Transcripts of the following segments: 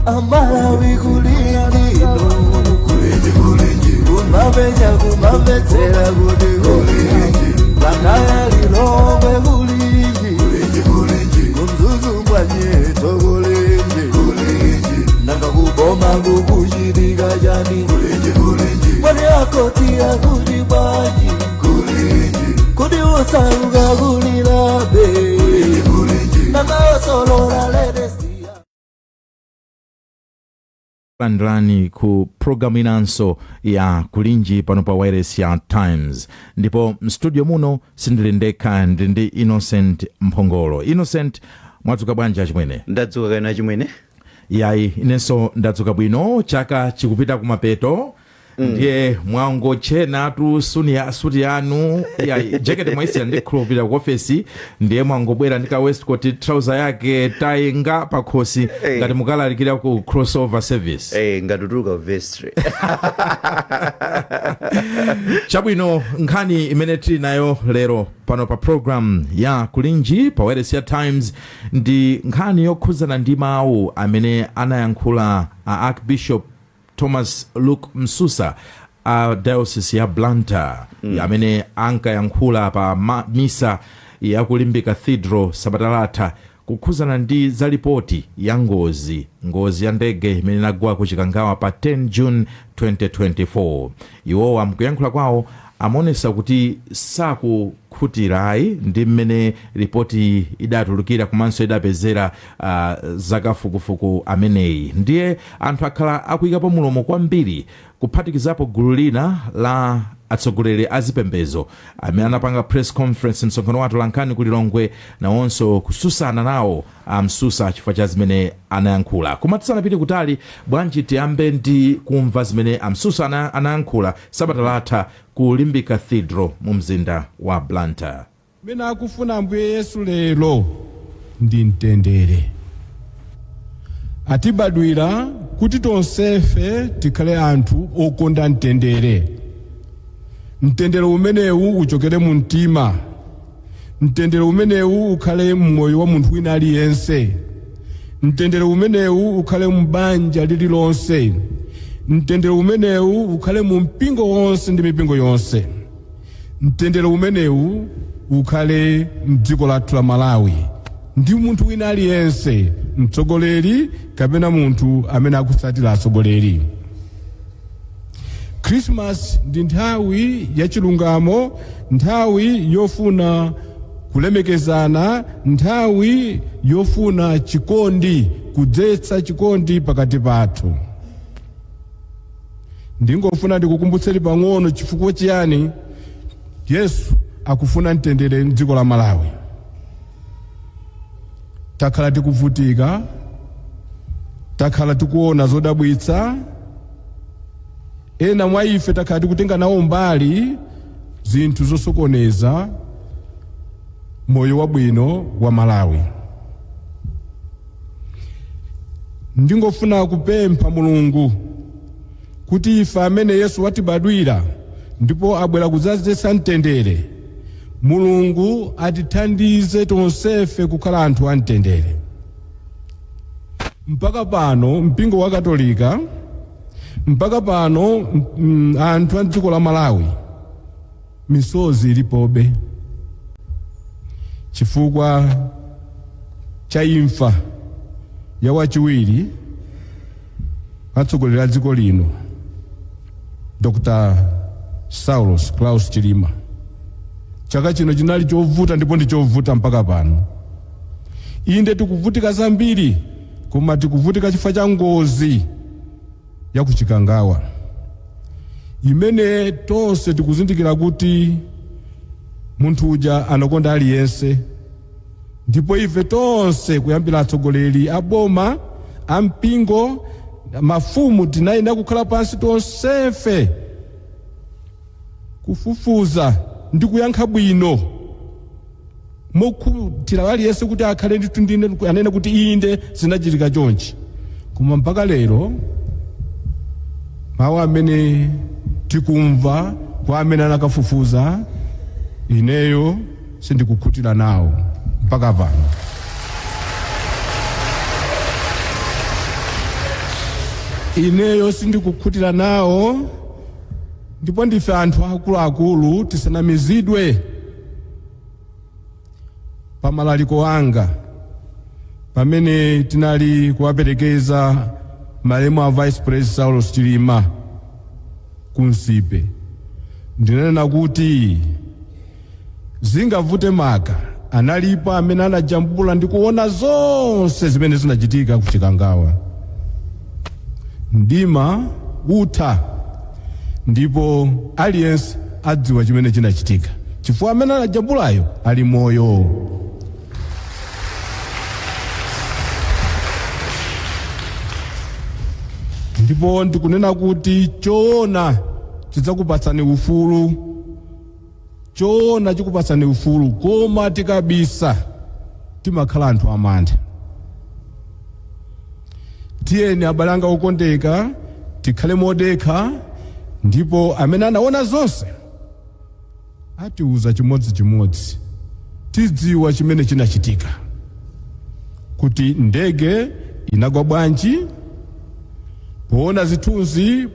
Amalawi kulinji kulinji kulinji kumapenya kumapetsera kuti kulinji Blantyre Lilongwe kulinji kulinji kulinji kuMzuzu mbwanyeto kulinji kulinji nanga kuboma kukuchitika chani kulinji kulinji mwani akoti akuti bwanji kulinji kuti osauka kulilabe kulinji kulinji nanga osolola ledesiya. Landirani ku programu inanso ya Kulinji pano pa wireless ya Times, ndipo mstudio muno sindili ndekha, ndili ndi Innocent Mphongolo. Innocent, mwadzuka bwanji achimwene? Ndadzuka kena chimwene. Yayi, inenso ndadzuka bwino. Chaka chikupita kumapeto, ndiye mwangotchenatu suti yanu ya jacket mwaisiya ndikhulupirira ku ofesi, ndiye mwangobwera ndi ka waistcoat, trouser yake tayinga pakhosi ngati mukalalikira ku crossover service. Ngatutuluka vestry. Chabwino, nkhani imene tili nayo lero pano pa program ya Kulinji pa wireless ya Times ndi nkhani yokhudzana ndi mawu amene anayankhula a Archbishop Thomas Luke Msusa a Diocese ya Blantyre, amene ankayankhula pa misa ya ku Limbe Cathedral sabata latha, kukhudzana ndi za ripoti ya ngozi ya ndege imene inagwa ku Chikangawa pa 10 June 2024. Iwowa mkuyankhula kwawo amaonesa kuti sakukhutirayi ndi mmene ripoti idatulukira komanso idapezera zakafukufuku ameneyi. Ndiye anthu akhala akuyikapo mulomo kwambiri, kuphatikizapo gulu lina la atsogoleri a zipembedzo amene anapanga press conference, msonkhano wa atolankhani ku Lilongwe, nawonso kususana nawo amsusa chifukwa cha zimene anayankhula. Koma tisanapite kutali, bwanji tiyambe ndi kumva zimene amsusa anayankhula sabata latha ku Limbe Cathedral mu mzinda wa Blantyre. Mene akufuna Ambuye Yesu lero ndi mtendere. Atibadwira kuti tonsefe tikhale anthu okonda mtendere. Mtendere umenewu uchokere mu mtima. Mtendere umenewu ukhale mmoyo wa munthu wina aliyense. Mtendere umenewu ukhale m'banja lililonse. Mtendere umenewu ukhale mu mpingo wonse ndi mipingo yonse. Mtendere umenewu ukhale mdziko lathu la Malawi ndi munthu wina aliyense, mtsogoleri kapena munthu amene akutsatira atsogoleri. Christmas ndi nthawi yachilungamo, nthawi yofuna kulemekezana, nthawi yofuna chikondi, kudzetsa chikondi pakati pathu. Ndingofuna ndikukumbutseni pang'ono chifukwa chiyani Yesu akufuna mtendere mdziko la Malawi. Takhala tikuvutika, takhala tikuona zodabwitsa, ena mwa ife takhala tikutenga nawo mbali zinthu zosokoneza moyo wabwino wa Malawi. Ndingofuna kupempha Mulungu kuti ife amene Yesu watibadwira ndipo abwera kudzazetsa mtendere, Mulungu atithandize tonsefe kukhala anthu a mtendere. Mpaka pano mpingo wa Katolika, mpaka pano anthu a dziko la Malawi, misozi ilipobe chifukwa cha imfa ya wachiwiri atsogoleri a dziko lino, Dr. Saulos Klaus Chilima. Chaka chino chinali chovuta ndipo ndi chovuta mpaka pano. Inde tikuvutika zambiri, koma tikuvutika chifukwa cha ngozi ya kuchikangawa imene tonse tikuzindikira kuti munthu uja anakonda aliyense, ndipo ife tonse kuyambira atsogoleri a boma, a mpingo, mafumu, tinayenera kukhala pansi tonsefe kufufuza ndi kuyankha bwino mokhutira aliyense kuti akhale ndithu ndine anene kuti inde zinachitika chonchi. Koma mpaka lero mawu amene tikumva kwa amene anakafufuza, ineyo sindikukhutira nawo mpaka pano. Ineyo sindikukhutira nawo, ndipo ndife anthu akuluakulu, tisanamizidwe. Pamalaliko anga pamene tinali kuwaperekeza malemu a Vice President Saulos Chilima ku Nsipe, ndinanena kuti zingavute maka analipo amene anajambula ndi kuona zonse zimene zinachitika ku Chikangawa. Mdima utha ndipo aliyense adziwa chimene chinachitika, chifukwa amene anajambulayo ali moyo. Ndipo ndikunena kuti choona chidzakupatsani ufulu, choona chikupatsani ufulu, koma tikabisa timakhala anthu amantha. Tiyeni abale anga okondeka, tikhale modekha, ndipo amene anaona zonse atiuza chimodzimodzi, tidziwa chimene chinachitika, kuti ndege inagwa bwanji. Poona zithunzi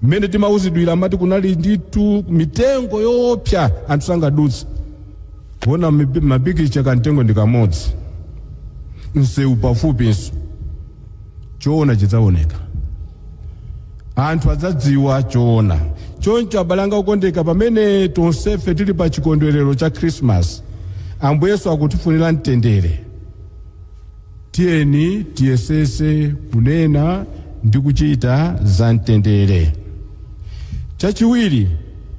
mmene timauzidwira, amati kunali ndithu mitengo yoopsa, anthu sangadutse. Kuona mapikicha, kamtengo ndi kamodzi, msewu pafupinso. Choona chidzaoneka, anthu adzadziwa choona. Choncho abale anga okondeka, pamene tonsefe tili pa chikondwerero cha Christmas, Ambuye Yesu akutifunira mtendere, tiyeni tiyesese kunena ndi kuchita za mtendere. Chachiwiri,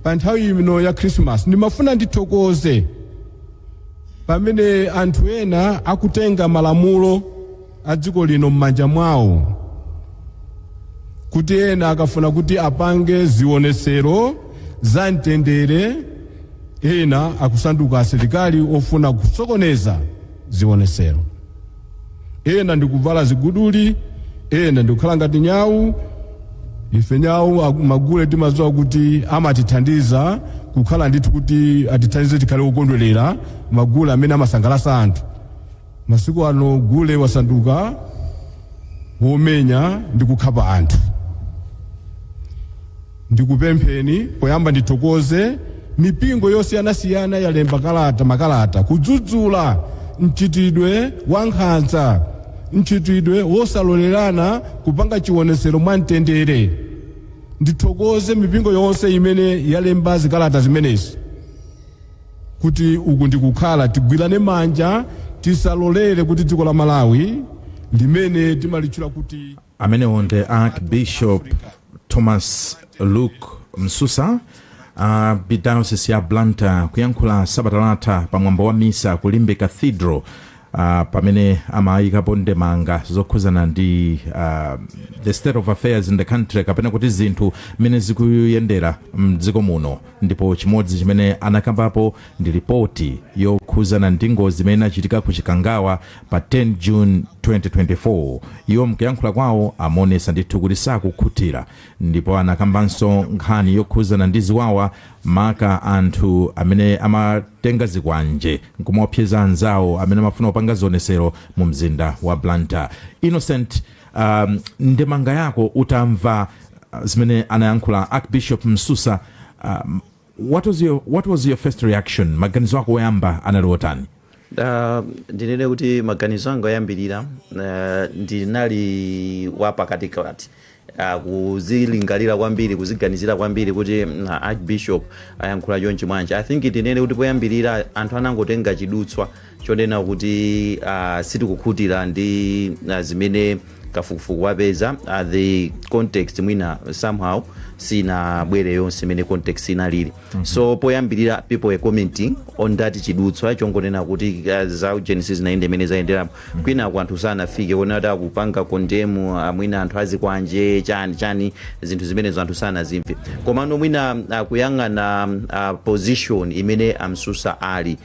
pa nthawi ino ya Christmas ndimafuna ndithokoze pamene anthu ena akutenga malamulo a dziko lino m'manja mwawo, kuti ena akafuna kuti apange zionesero za mtendere, ena akusanduka asilikali ofuna kusokoneza zionesero, ena ndikuvala ziguduli, ena ndikukhala ngati nyawu. Ife nyawu, magule timadziwa kuti amatithandiza kukhala ndithu kuti atithandize tikhale okondwerera, magule amene amasangalatsa anthu. Masiku ano gule wasanduka womenya ndi kukhapa anthu. Ndikupempheni, poyamba ndithokoze mipingo yosiyanasiyana yalemba kalata, makalata kudzudzula mchitidwe wa nkhanza, mchitidwe wosalolerana kupanga chionesero mwa mtendere. Ndithokoze mipingo yonse imene yalemba zikalata zimenezi kuti uku ndikukhala tigwirane manja, tisalolere kuti dziko la Malawi limene timalitchula kuti Amenewo ndi Archbishop Thomas Luke Msusa a Diocese ya Blantyre kuyankhula sabata latha pamwambo wa misa ku Limbe Cathedral, pamene amayikapo ndemanga zokhuzana ndi the state of affairs in the country, kapena kuti zinthu mmene zikuyendera mdziko muno. Ndipo chimodzi chimene anakambapo ndi ripoti yokhuzana ndi ngozi imene inachitika ku Chikangawa pa 10 June 2024. Iwo mkuyankhula kwawo amaonesa ndithu kuti sakukhutira, ndipo anakambanso nkhani yokhuzana ndi ziwawa, maka anthu amene amatenga zikwanje nkumaopseza anzawo amene amafuna kupanga zionesero mu mzinda wa Blantyre. Innocent, ndemanga yako utamva zimene anayankhula Archbishop Msusa, what was your first reaction? Maganizo ako oyamba anali otani? Ndinene kuti maganizo anga oyambirira, ndinali wapakatikati, kuzilingalira kwambiri, kuziganizira kwambiri kuti Archbishop ayankhula chonchi bwanji. I think ndinene kuti poyambirira anthu anangotenga chidutswa chonena kuti sitikukhutira ndi zimene kafukufuku wapeza. The context mwina somehow sinabwere yonse imene context inalili. So poyambirira people were commenting on that chidutswa chongonena kuti za genesis zinayenda imene zayenderapo. Kwinaku anthu sanafike kuona kuti akupanga condemn mwina anthu azikwanje, chani chani, zinthu zimenezo anthu sanazimve. Komano mwina kuyang'ana position imene amsusa ali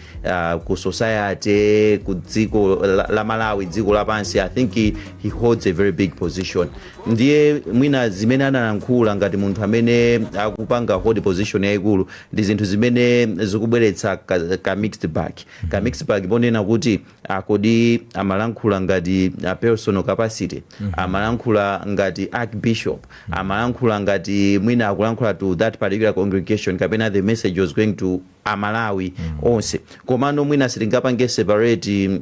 ku society, ku dziko la Malawi, dziko lapansi, I think he holds a very big position. Ndiye mwina zimene analankhula ngati munthu munthu amene akupanga hold position yayikulu, ndi zinthu zimene zikubweretsa ka mixed bag, ka mixed bag ponena kuti kodi amalankhula ngati personal capacity, amalankhula ngati archbishop, amalankhula ngati mwina akulankhula to that particular congregation, kapena the message was going to Amalawi onse? Komano mwina sitingapange separate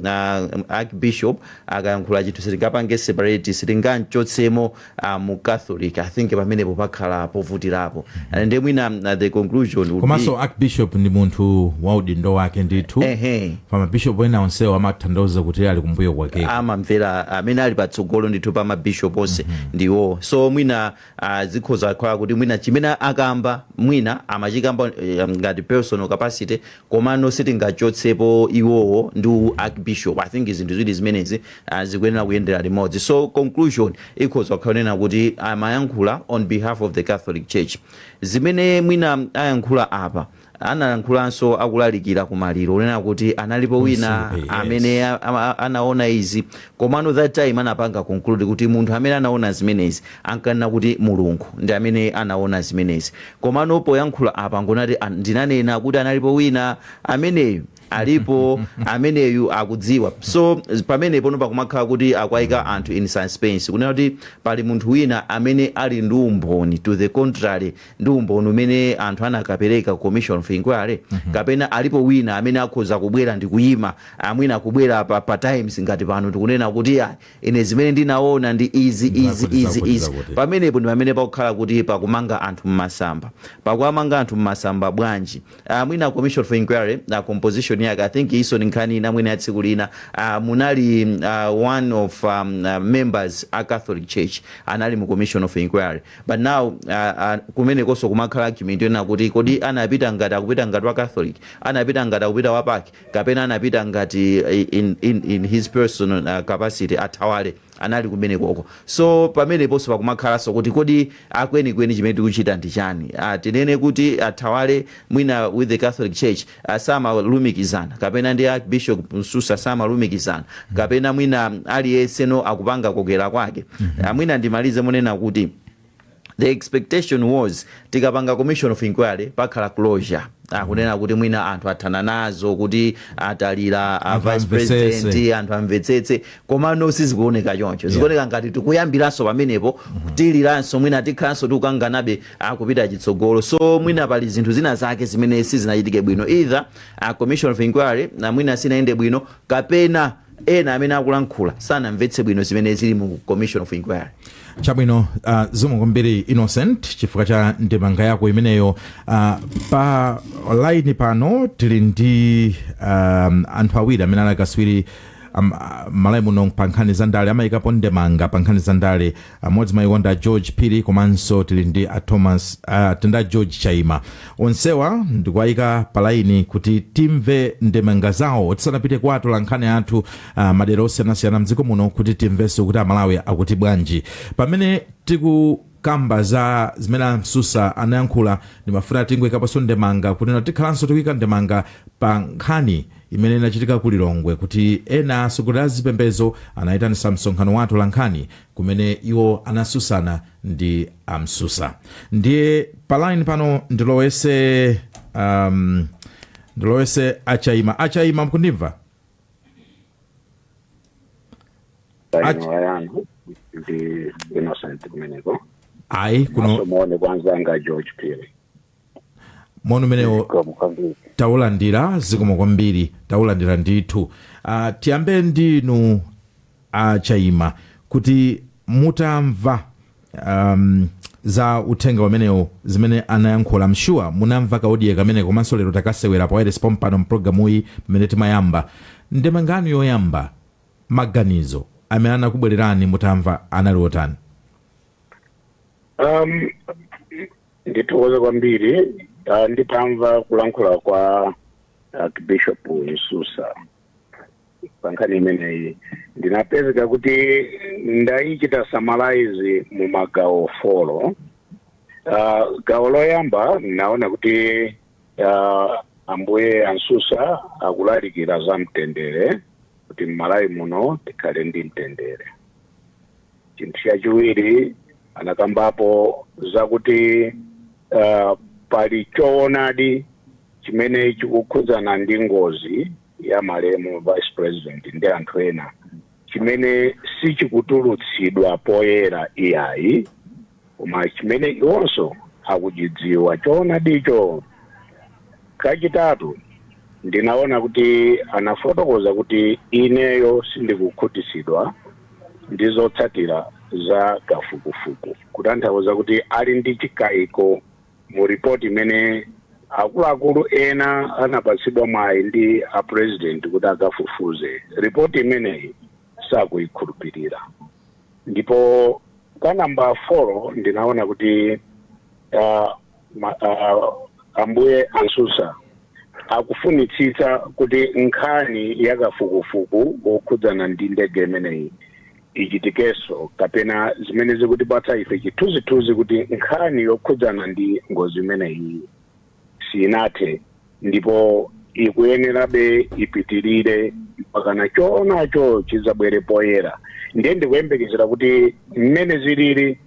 archbishop akayankhula chinthu, sitingapange separate, sitingamchotsemo mu Catholic. I think pamenepo pakhala povutirapo, and mwina the conclusion would be Komanso archbishop ndi munthu wa udindo wake ndithu. Pa mabishop ena onsewo amatanthauza kuti ali kumbuyo kwake. Amamvera amene ali patsogolo ndithu pa mabishop onse ndiwo. So mwina zikhoza kukhala kuti mwina chimene akamba mwina amachikamba ngati personal capacity, komano sitingachotsepo iwowo ndi archbishop. I think zinthu ziwiri zimenezi zikuyenera kuyendera limodzi. So conclusion ikhoza kukhala kuti amayankhula on behalf of the Catholic Church. Zimene mwina ayankhula apa, anayankhulanso akulalikira kumaliro, unena kuti analipo wina amene anaona izi. Komano that time anapanga conclude kuti munthu amene anaona zimenezi ankanena kuti Mulungu ndi amene anaona zimenezi. Komano poyankhula apa ngonati, "Ndinanena kuti analipo wina, ameneyu alipo, ameneyu akudziwa." So pamenepo pakumakhala kuti akwayika anthu in suspense, kunena kuti pali munthu wina amene ali ndi umboni to the contrary ndi umboni umene anthu anakapereka commission of inquiry, kapena alipo wina amene akhoza kubwera ndi kuyima, amwina akubwera pa Times ngati pano, tikunena kuti, "Ah, ine zimene ndinaona ndi izi, izi, Zakuti, izi, zakuti, izi." zakuti. Pamenepo ndi pamene pakukhala kuti pakumanga anthu mmasamba. Pakuamanga anthu mmasamba bwanji? Mwina commission for inquiry na composition yake, I think iso ni nkhani ina mwina ya tsiku lina. Munali one of members a Catholic Church anali mu commission of inquiry, but now kumenekonso kumakhala argument yonena kuti kodi anapita ngati akupita ngati wa Catholic, anapita ngati akupita wa PAC, kapena anapita ngati in his personal capacity? Athawale anali kumenekoko. So pameneponso pakumakhalanso kuti kodi akwenikweni chimene tikuchita ndi chani? Tinene kuti athawale mwina with the Catholic Church samalumikizana, kapena ndi Archbishop Msusa samalumikizana, kapena mwina aliyenseno akupanga kokera kwake? Mwina ndimalize monena kuti the expectation was tikapanga commission of inquiry pakhala closure, akunena kuti mwina anthu athana nazo, kuti atalira a Anthu vice amvetsetse. president, anthu amvetsetse. Komano sizikuoneka choncho. Zikuoneka ngati tikuyambiranso pamenepo, tiliranso, mwina tikhalanso tikukanganabe akupita chitsogolo. So mwina pali zinthu zina zake zimene sizinachitike bwino, either a commission of inquiry na mwina sinayende bwino, kapena ena amene akulankhula sanamvetse bwino zimene zili mu commission of inquiry. Chabwino, zikomo kwambiri Innocent chifukwa cha ndemanga yako imeneyo. Pa line pano tili ndi anthu awiri amene ali akaswiri Malawi muno pa nkhani za ndale, amayikapo ndemanga pa nkhani za ndale. Amodzi mwa iwo ndi a George Phiri, komanso tili ndi a Thomas, tili ndi a George Chaima. Onsewa ndikuwayika pa line kuti timve ndemanga zawo tisanapite kwa atolankhani athu madera osiyanasiyana mdziko muno, kuti timvenso kuti Amalawi akuti bwanji. Pamene tikukamba za zimene Amsusa anayankhula, ndimafuna tingoyikaponso ndemanga kuti tikhalanso tikuyika ndemanga pa nkhani imene inachitika ku Lilongwe, kuti ena atsogoleri a zipembedzo anayitanisa msonkhano wa atolankhani kumene iwo anasusana ndi Amsusa. Ndiye pa line pano ndilowese Achaima. Achaima, mukundimva? Ino yanu ndi Innocent kumeneko. Ayi, kuno. Moni kwa anzanga George Phiri. Moni umenewo. Zikomo kwambiri. Taulandira, zikomo kwambiri, taulandira ndithu. Tiyambe ndinu Achaima, kuti mutamva za uthenga umenewo, zimene anayankhula mshuwa, munamva ka audio kamene, komanso lero takasewera pa wireless pompano mpulogalamuyi pamene timayamba. Ndemanga yanu yoyamba, maganizo amene anakubwererani mutamva anali otani? Ndithokoze kwambiri. Nditamva kulankhula kwa Archbishop Msusa pa nkhani imeneyi, ndinapezeka kuti ndayichita summarize mu magawo 4. Gawo loyamba, naona kuti ambuye Ansusa akulalikira za mtendere, kuti m'Malawi muno tikhale ndi mtendere. Chinthu chachiwiri, Anakambapo zakuti pali choonadi chimene chikukhudzana ndi ngozi ya malemu vice president ndi anthu ena chimene sichikutulutsidwa poyera iyayi, koma chimene iwonso akuchidziwa choonadicho. Kachitatu, ndinaona kuti anafotokoza kuti ineyo sindikukhutitsidwa ndi zotsatira za kafukufuku, kutanthauza kuti ali ndi chikayiko mu ripoti imene akuluakulu ena anapatsidwa mwayi ndi a president kuti akafufuze. Ripoti imeneyi sakuyikhulupirira. Ndipo ka namba 4, ndinaona kuti ambuye Ansusa akufunitsitsa kuti nkhani ya kafukufuku wokhudzana ndi ndege imeneyi ichitikenso, kapena zimene zikutipatsa ife chithunzithunzi kuti nkhani yokhudzana ndi ngozi imeneyi sinathe ndipo ikuyenerabe ipitirire mpakana choonacho chidzabwere poyera. Ndiye ndikuyembekezera kuti mmene zilili,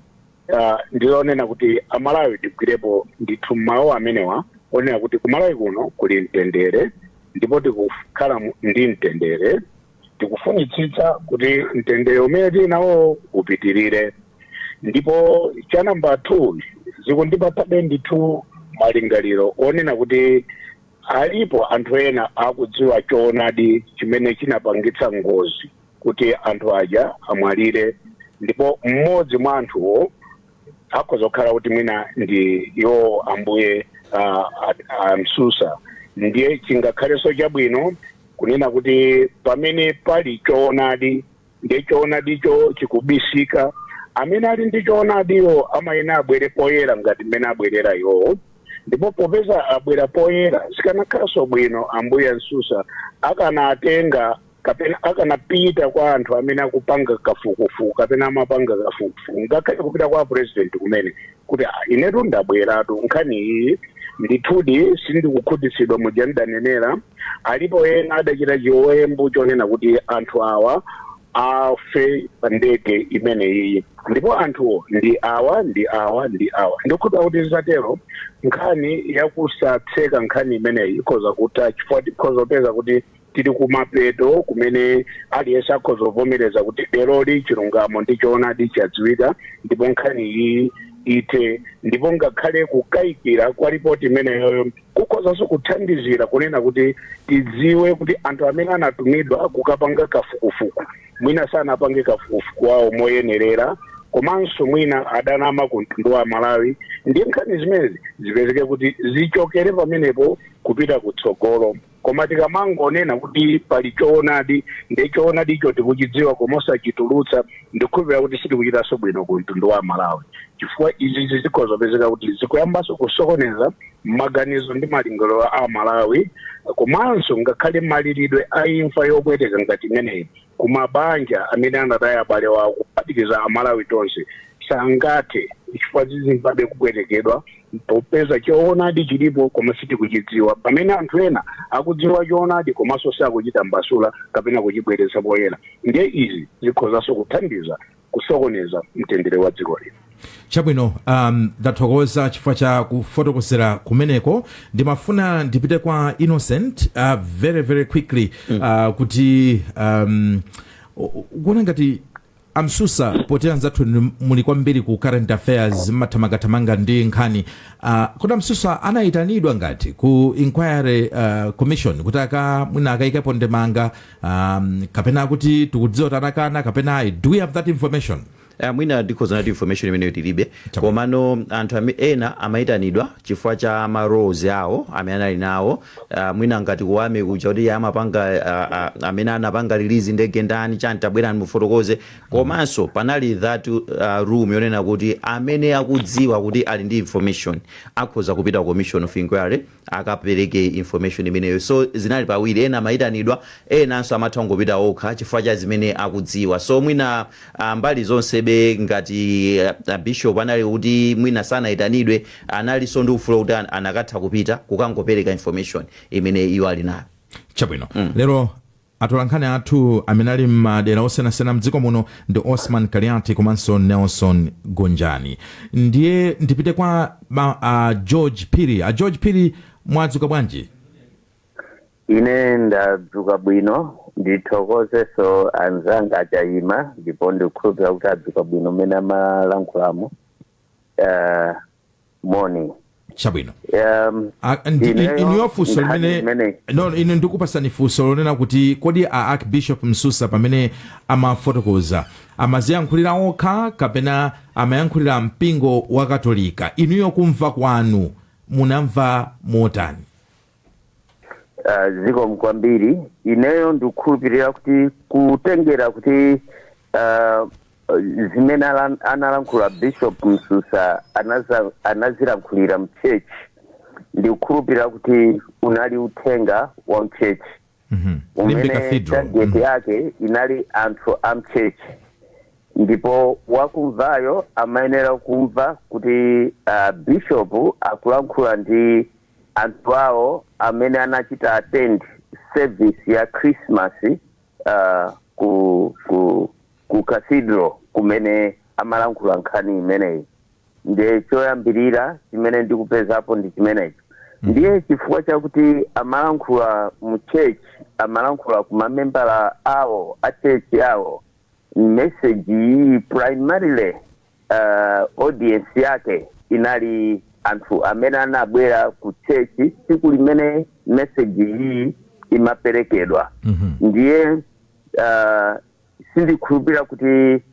ndizonena kuti Amalawi tigwirepo ndithu mawu amenewa onena kuti kumalawi kuno kuli mtendere ndipo tikukhala ndi mtendere. Tikufunitsitsa kuti mtendere umene tili nawo upitirire. Ndipo cha namba 2, zikundipatsabe ndithu malingaliro onena kuti alipo anthu ena akudziwa choonadi chimene chinapangitsa ngozi kuti anthu aja amwalire, ndipo mmodzi mwa anthuwo akhoza kukhala kuti mwina ndi iwo ambuye Amsusa. Ndiye chingakhalenso chabwino kunena kuti pamene pali choonadi, ndiye choonadicho chikubisika, amene ali ndi choonadiyo amayenera abwere poyera ngati mmene abwerera iwowo. Ndipo popeza abwera poyera, zikanakhalanso bwino ambuye Msusa akanatenga kapena akanapita kwa anthu amene akupanga kafukufuku kapena amapanga kafukufuku, ngakhale kupita kwa president kumene kuti, "Ah, inetu ndabweratu, nkhani iyi ndithudi sindikukhutitsidwa muja ndidanenera. Alipo ena adachita chiwembu chonena kuti anthu awa afe pa ndege imeneyi, ndipo anthuwo ndi awa, ndi awa, ndi awa." Ndikukhulupirira kuti zisatero, nkhani yakusatseka nkhani imeneyi ikhoza kutha, chifukwa tikhoza kupeza kuti tili kumapeto kumene aliyense akhoza kuvomereza kuti leroli chilungamo ndi choonadi chadziwika ndipo nkhani iyi ithe. Ndipo ngakhale kukayikira kwa ripoti imeneyoyo kukhozanso kuthandizira kunena kuti tidziwe kuti anthu amene anatumidwa kukapanga kafukufuku mwina sanapange kafukufuku wawo moyenerera, komanso mwina adanama ku mtundu wa Malawi. Ndiye nkhani zimenezi zipezeke kuti zichokere pamenepo kupita kutsogolo. Koma tikamangonena kuti pali choonadi, ndiye choonadicho tikuchidziwa koma osachitulutsa, ndikukhulupirira kuti sitikuchitanso bwino ku mtundu wa Malawi, chifukwa izizi zikhoza kupezeka kuti zikuyambanso kusokoneza maganizo ndi malingaliro a Malawi, komanso ngakhale maliridwe a imfa yopweteka ngati imeneyi kumabanja amene anataya abale wawo, kuphatikiza Amalawi tonse, sangathe, chifukwa zizimvabe kupwetekedwa popeza choonadi chilipo koma sitikuchidziwa, pamene anthu ena akudziwa choonadi komanso sakuchita mbasula kapena kuchibweretsa poyera. Ndiye izi zikhozanso kuthandiza kusokoneza mtendere wa dziko lino. Chabwino, ndathokoza chifukwa cha kufotokozera kumeneko. Ndimafuna ndipite kwa Innocent very very quickly kuti ukuona ngati Amsusa, poti anzathu muli kwambiri ku current affairs, mmathamangathamanga ndi nkhani, kodi Amsusa anayitanidwa ngati ku inquiry commission kuti aka mwina akayikepo ndemanga, kapena kuti tikudziwa kuti anakana kapena ayi? Do we have that information? Mwina ndikhoza nati information imeneyo tilibe. Komano anthu ena amayitanidwa chifukwa cha ma roles awo amene anali nawo, mwina ngati ku army kuja kuti iye amapanga amene anapanga release ndege ndani, chani, tabwerani mufotokoze. Komanso panali that room yonena kuti amene akudziwa kuti ali ndi information akhoza kupita ku commission of inquiry akapereke information imeneyo. So zinali pawiri, ena amayitanidwa, enanso amatha kungopita okha chifukwa cha zimene akudziwa. So mwina mbali zonsebe, ngati bishop anali kuti mwina sanayitanidwe, analinso ndi ufulu kuti anakatha kupita kukangopereka information imene iwo ali nayo. Chabwino. Lero Atolankhani athu amene ali m'madera osiyanasiyana mdziko muno ndi Osman Kaliati komanso Nelson Gonjani. Ndiye ndipite kwa George Phiri. A George Phiri, mwadzuka bwanji? Ine ndadzuka bwino, ndithokozeso anzanga achayima, ndipo ndikukhulupirira kuti adzuka bwino mmene amalankhulamo. Morning. Chabwino. Inuyo funso nkhani limene imene no, ine ndikupasani funso lonena kuti kodi a Archbishop Msusa pamene amafotokoza amaziyankhulira okha kapena amayankhulira mpingo wa Katolika? Inuyo kumva kwanu munamva motani? Zikomo kwambiri. Ineyo ndikukhulupirira kuti kutengera kuti zimene analankhula Bishop Msusa anazilankhulira mchurch, ndikukhulupirira kuti unali uthenga wa mchurch Limbe umene Cathedral. target yake inali anthu a mchurch, ndipo wakumvayo amayenera kumva kuti bishop akulankhula ndi anthu awo amene anachita attend service ya Christmas ku cathedral kumene amalankhula nkhani imeneyi. Ndiye choyambirira chimene ndikupezapo ndi chimenecho. Ndiye chifukwa chakuti amalankhula mu church, amalankhula ku mamembala awo a church yawo, message iyi primarily audience yake inali anthu amene anabwera ku church tsiku limene message iyi imaperekedwa. Ndiye sindikhulupirira kuti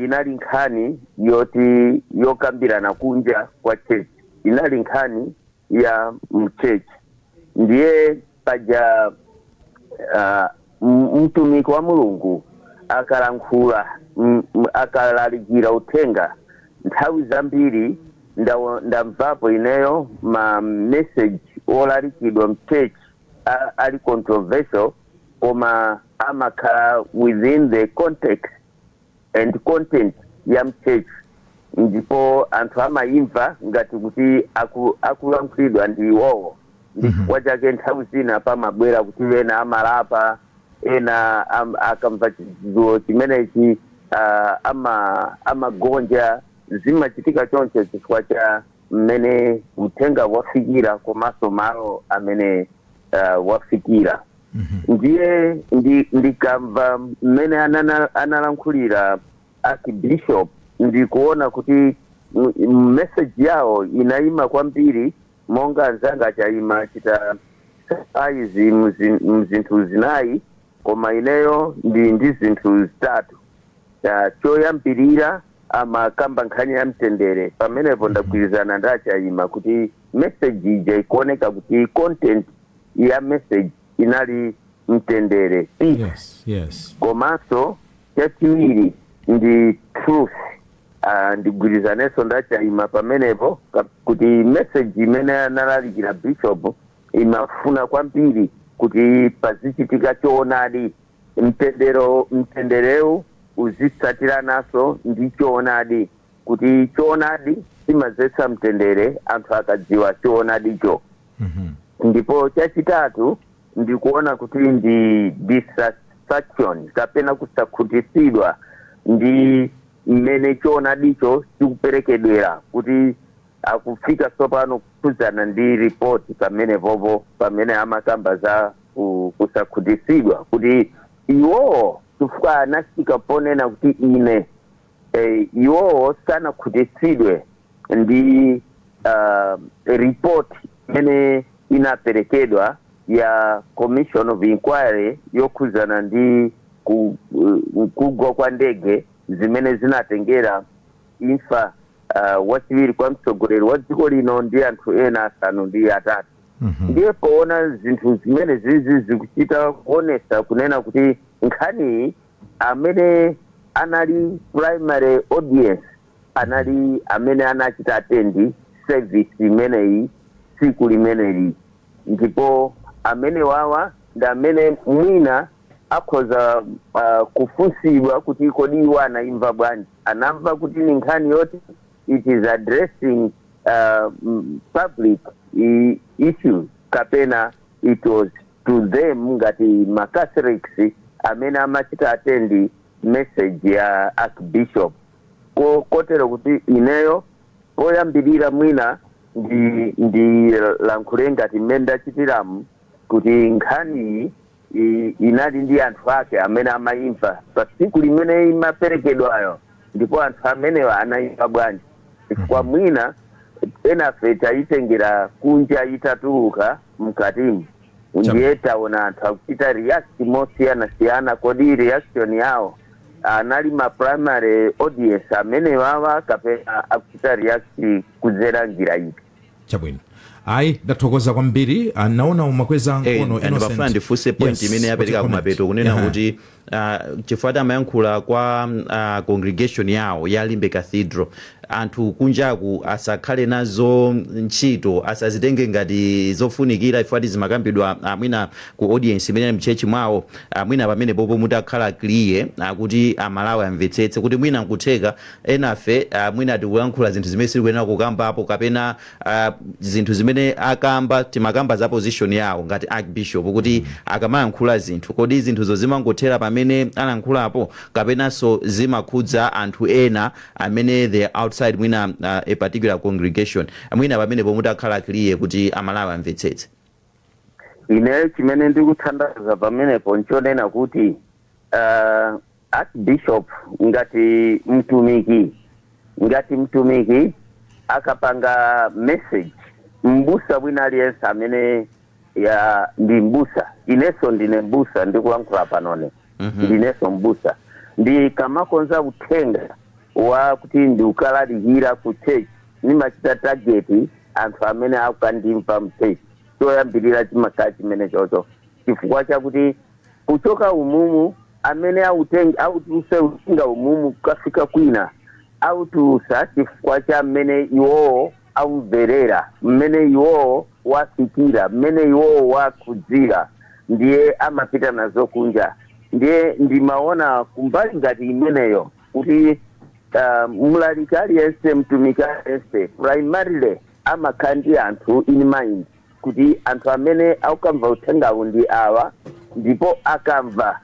inali nkhani yoti yokambirana kunja kwa church, inali nkhani ya mchurch. Ndiye paja mtumiki wa Mulungu akalankhula, akalalikira uthenga, nthawi zambiri ndamvapo ineyo ma message olalikidwa mchurch ali controversial, koma amakhala within the context and content ya mchurch, ndipo anthu amayimva ngati kuti akulankhulidwa ndi iwowo. Ndi chifukwa chake nthawi zina pamabwera kuti ena amalapa, ena akamva chidziwo chimenechi amagonja. Zimachitika choncho chifukwa cha mmene uthenga wafikira komanso malo amene wafikira. Ndiye ndikamva mmene analankhulira Archbishop, ndikuona kuti message yawo inayima kwambiri, monga anzanga achayima chita ayizi mzinthu zinayi, koma ineyo ndi zinthu zitatu. Choyambirira amakamba nkhani ya mtendere. Pamenepo ndagwirizana ndi achayima kuti message ija ikuoneka kuti content ya message inali mtendere, peace. Komanso chachiwiri ndi truth. Ndigwirizanenso ndachayima pamenepo kuti message imene analalikira bishop imafuna kwambiri kuti pazichitika choonadi, mtendero, mtenderewu uzitsatirananso ndi choonadi, kuti choonadi chimadzetsa mtendere anthu akadziwa choonadicho. Ndipo chachitatu ndikuona kuti ndi dissatisfaction kapena kusakhutitsidwa ndi mmene choonadicho chikuperekedwera, kuti akufika tsopano kukhudzana ndi ripoti pamenepopo pamene amakamba za kusakhutitsidwa kuti iwowo, chifukwa anafika ponena kuti ine iwowo sanakhutitsidwe ndi report imene inaperekedwa ya commission of inquiry yokhudzana ndi kugwa kwa ndege zimene zinatengera imfa wachiwiri kwa mtsogoleri wa dziko lino ndi anthu ena asanu ndi atatu. Ndiye poona zinthu zimene zizi zikuchita kuonesa kunena kuti nkhaniyi amene anali primary audience anali amene anachita attend service imeneyi tsiku limeneli, ndipo amene wawa ndi amene mwina akhoza kufunsidwa kuti kodi iwo anayimva bwanji, anamva kuti ni nkhani yoti it is addressing public issues kapena it was to them ngati ma Catholics amene amachita attend message ya archbishop. Kotero kuti ineyo poyambirira mwina ndi lankhule ngati mmene ndachitiramu kuti nkhaniyi inali ndi anthu ake amene amayimva pa tsiku limene imaperekedwayo, ndipo anthu amenewa anayimva bwanji? Chifukwa mwina enafe tayitengera kunja itatuluka mkatimu, ndiye taona anthu akuchita react mosiyanasiyana. Kodi reaction yawo anali ma primary audience amene wawa, kapena akuchita react kudzera njira ipi? Chabwino, ayi, ndathokoza kwambiri. Naona umakweza mkono. Ndipafuna ndifunse point imene yapereka kumapeto kunena kuti chifukwa amayankhula kwa congregation yawo ya Limbe Cathedral, anthu kunjaku asakhale nazo ntchito, asazitenge ngati zofunikira ifati zimakambidwa mwina ku audience imene ali m'church mwawo. Mwina pamene popo mutakhala clear kuti Amalawi amvetsetse kuti mwina nkutheka enafe mwina tikuyankhula zinthu zimene sitikuyenera kukambapo, kapena zinthu zimene akamba, timakamba za position yawo ngati archbishop, kuti akamayankhula zinthu, kodi zinthuzo zimangothera pamene alankhulapo, kapenanso zimakhudza anthu ena amene they are outside mwina a particular congregation? Mwina pamenepo mutakhala clear kuti Amalawi amvetsetse. Ine chimene ndikuthandaza pamenepo nchonena kuti archbishop ngati mtumiki akapanga message, mbusa wina aliyense amene ya ndi mbusa, inenso ndine mbusa ndikulankhula panone, ndinenso mbusa, ndikamakonza uthenga wa kuti ndiukalalikira ku church, nimachita target anthu amene akukandimva m'church. Choyambirira chimakhala chimene chocho, chifukwa chakuti kuchoka umumu amene autenga autuse uthenga umumu kukafika kwina, autusa chifukwa cha mmene iwowo aumverera, mmene iwowo wafikira, mmene iwowo wakhudzira, ndiye amapita nazo kunja. Ndiye ndimaona kumbali ngati imeneyo kuti mlaliki aliyense, mtumiki aliyense, primarily amakhala ndi anthu in mind, kuti anthu amene akukamva uthengawu ndi awa, ndipo akamva